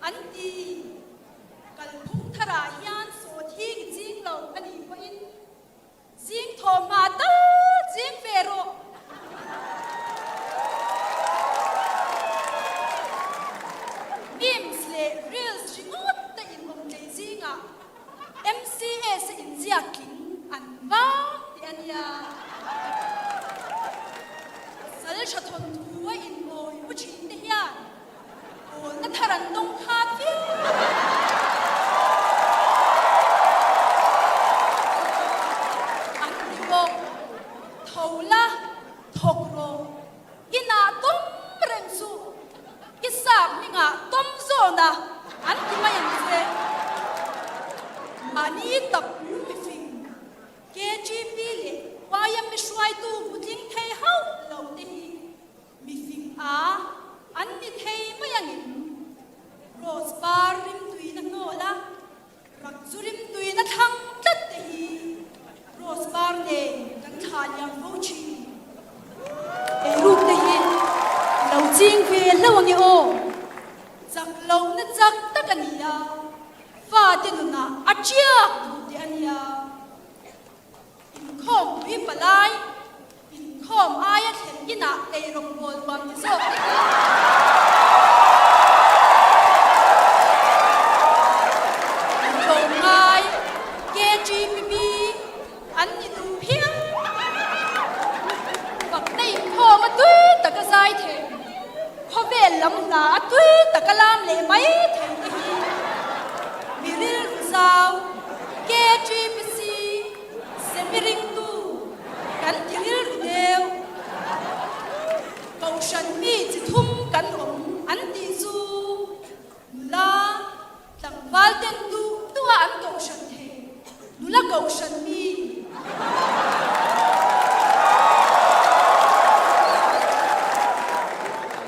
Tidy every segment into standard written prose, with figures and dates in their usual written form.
An ti. Kalphung tharah hian sawhthing i ching lo a nih pawhin zing thawhhma tal ching ve rawh. Memes leh reels ringawt te inawm tlei zingah MCS a inziak tling an vang tih a nia. Sal tha thawnthu a inmawi u thin te hian Pawlna thar an dawng khat viau. An ti bawk. Tho la, thawk rawh. Inah tawm reng suh. I sap hmingah tawm zawn a, an ti mai ang che. Mahni tap mifing KGP leh YMA hruaitu hmutling thei hauh lo te hi Mifing a an ni thei mai angin Rose par rimtuina hnawl a rak chu rimtuina thlang tlat te hi Rose par nen kan thlah liam fo thin. Eiruk te hi lo ching ve hlauh ange aw. Chak lohna chak tak a ni a, fate nunah a tiak duh teh a nia. Inkhawm pui palai, inkhawm aia thlen inah eirawngbawl nuam ti zawk te hi tlawmngai KGPB an ni duh phian. Fakna inkhawm a tui taka zai thei, khawvel lam hla a tui taka lam leh mai thei te hi mi rilru zau KGPC Semiringtu kan ti rilru deuh. Kohhran mi chi thum kan awm an tih chu nula tlangval ten duh duh a an kohhran thei, nula kohhran mi.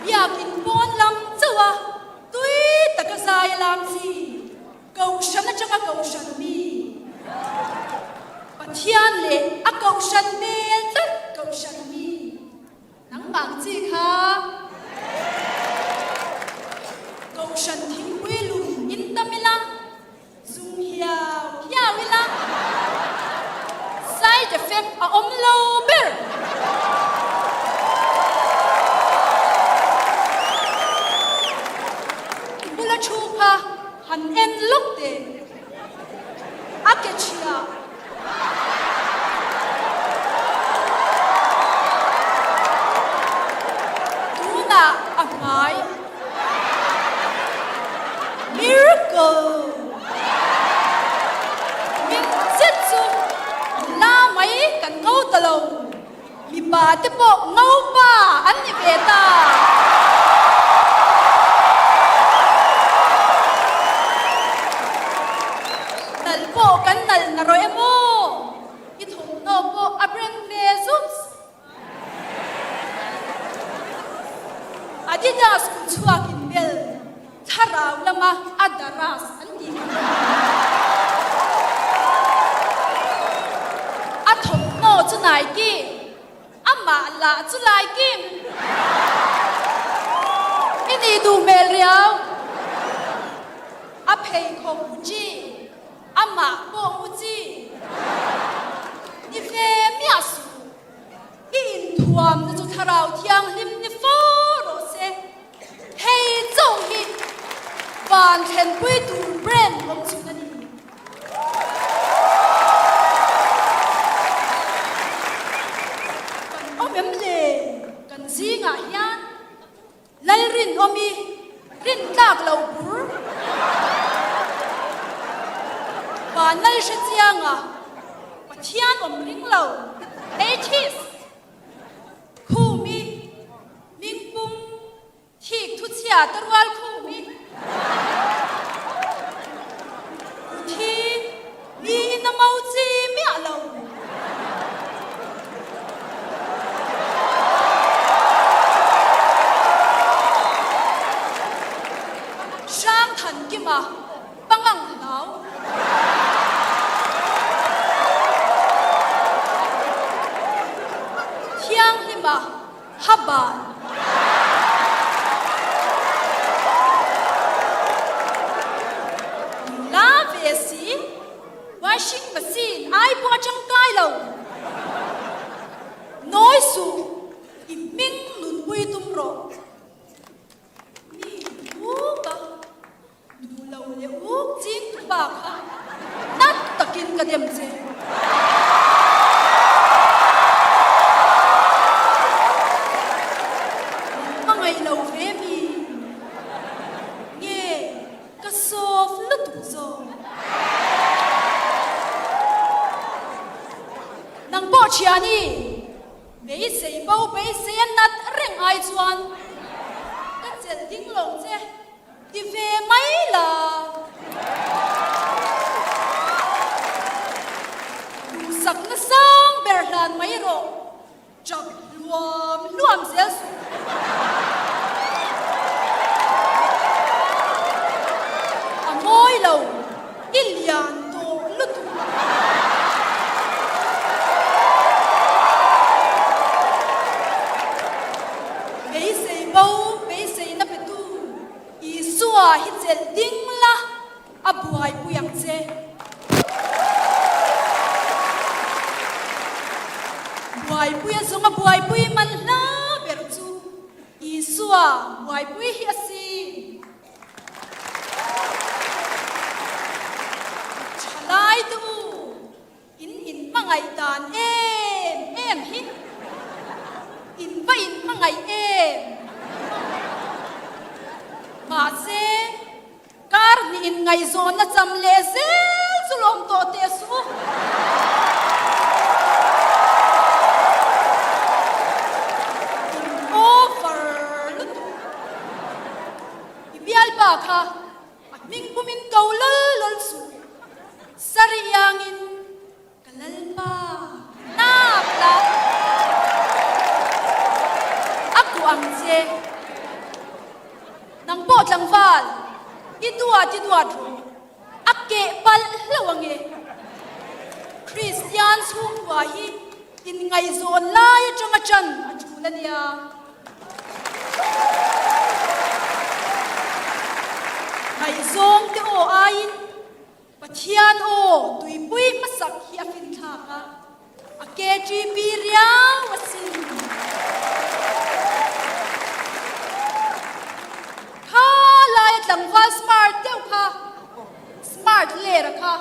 Biakin pawn lam chauh a tui taka zai a lam chi. Kohhran atanga kohhran mi Pathian leh a kohhran hmel tlat kohhran mi nangmah ang chi kha kohhran thingpui lum in tam ila zung hiau hiau ila side effect a awm lo ber. I bula thu kha Han en lawk teh, a ke chhia. Tunah a hmai. Miracle! Min zet chu la mai kan ngo ta lo. Mipa te pawh ngopa an ni ve ta. Nal pawh kan nal na rawh em aw? I thawmhnaw pawh a brand ve zups. Adidas kut chhuak in bel thlarau lama a daras an tih kha ka hmu. A thawmhnaw chu Nike, amah lah chu Laikim. I nih duh hmel riau. A pheikhawk Gucci, amah pawh Gucci. Ni ve miah suh. I inthuamna chu Thlarau Thianghlim ni fo rawh se. Hei chauh hi van thlenpui tur brand awm chhun a ni. Kan awm em le? Kan zingah hian Lalrinawmi rintlak lo bur van lal hre chianga Pathian awm ring lo atheist Khumi Mingpum thik thuchhia te rual Khumi Thi mi in a mo chi miah lo. Hrang Thankima pangang hlau. Thianghlima Haban. Washing machine ai pawh a tangkai lo. Nawi suh, i hming nunpui tum rawh. Mi uk a, duh lo leh uk ching tu pa kha nat takin ka dem che. Min hmangaih lo ve mi nge ka soft lutuk zawk. Nang pawh thiani. Beisei bo beisei a nat reng ai chuan ka chelh ding lo che ti ve mai la. Duhsakna sang ber hlan mai rawh, chak hluam hluam zel suh. A mawi lo. I lian tawh lutuk. Beisei bo, beiseina petu Isua hi chelh ding la, a buaipui ang che. Buaipui a zawnga buaipui man hla ber chu Isua buaipui hi a si. Thalai te u, in inhmangaih dan em em hi in va inhmangaih em? Mahse, kar hnih inngaihzawnna cham leh zel chu lawm tawh teh suh u. In over lutuk. I bialpa kha a hming pumin ko lal lal suh, sari iangin ka lalpa nak la a kuah ang che. Nang pawh tlangval, i duat i duat rawh, a keh palh hlauh ange. Kristian chhungkua hi inngaihzawn lai atanga ṭan a ṭul a nia. Ngaihzawng te aw aiin Pathian aw tuipui hmasak hi a finthlak a, a KTP riau a sin. Kha laia tlangval smart deuh kha, smart lera kha.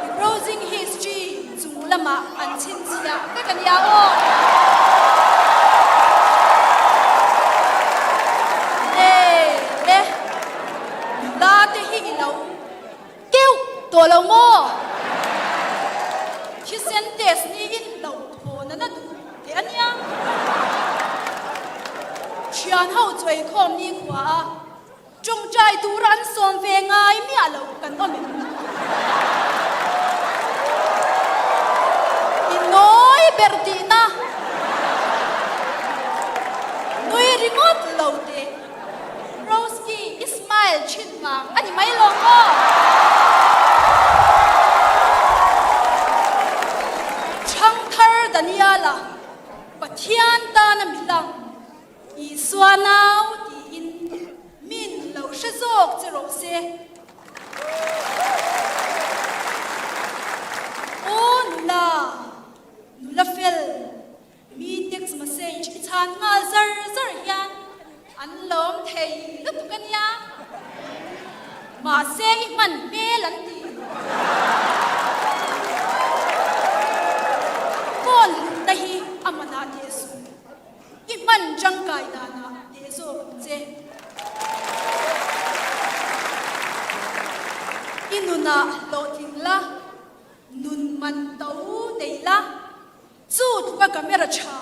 I browsing history chung lamah an chhinchhiah vek a nia aw. Le le, nula te hi i lo keuh tawh lo maw? Thisen test niin lo thawn a na duh teh a nia. Thian ho chu eikhawm nikhua a. Tawngtai tura an sawm ve ngai miah lo kan awm em? I nawi ber tihna nui ringawt lo teh. Roski i smile thin vang a ni mai lo maw? Thangthar Daniela Pathian tana mi lang. Isua nau tiin min lo hre zawk che rawh se. Aw nula, nula fel, mi text message i chhan nghal zar zar hian an lawm thei lutuk a nia. Mahse i hman hmel an ti. Phone hlutna hi a manah teh suh. I hman tangkai danah teh zawk ang che. I nunah hlawhtling la, nun man to nei la, chu tluka camera tha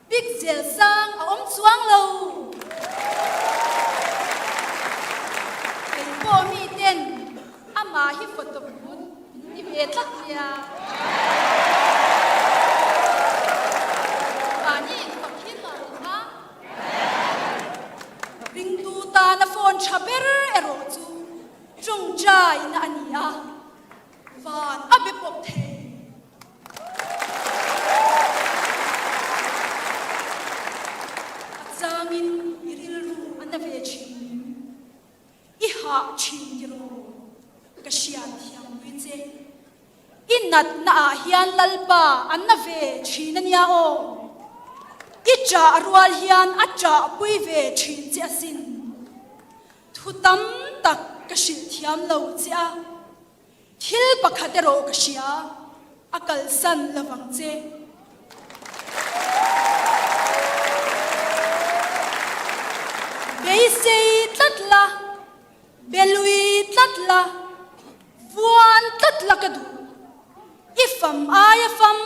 pixel sang a awm chuang lo. Kei pawh mi ten amah hi photo booth min ti ve tlat nia. Mahni infak hi nuam ang a. Ringtu tana phone tha ber erawh chu tawngtaina a ni a, van a be pawp thei. A changin i rilru a na ve thin. I hah thin. natna ah hian Lalpa a na ve thin a nia aw. I ṭah rual hian a ṭahpui ve thin che asin. Thu tam tak ka hrilh thiam lo che a, thil pakhat erawh ka hria, a kalsan lovang che. Beisei tlat la, belui tlat la, vuan tlat la ka duh. I fam aia fam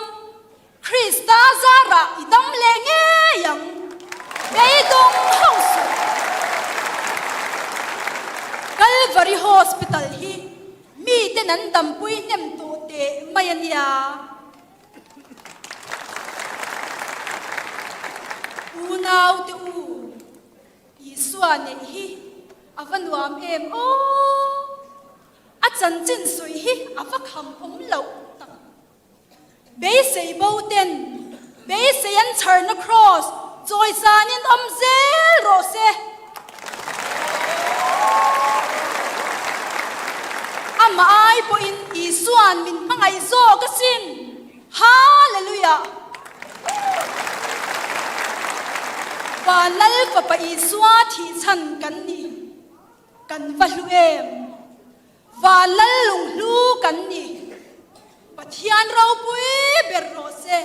Krista zarah i dam leh ngei ang, beidawng hauh suh. Calvary Hospital hi miten an dampui hnem tawh teh mai a nia. Unaute u, Isua neih hi a va nuam em aw! A chanchin sawi hi a va kham awm loh tak. Beisei bo ten beisei an chharna kraws chawisanin awm zel rawh se. Amah ai pawhin Isua'n min hmangaih zawk asin. Hallelujah! Van Lal Fapa Isua thihchhan kan ni. Kan va hlu em! Van Lal lunghlu kan ni. Pathian ropui ber rawh se.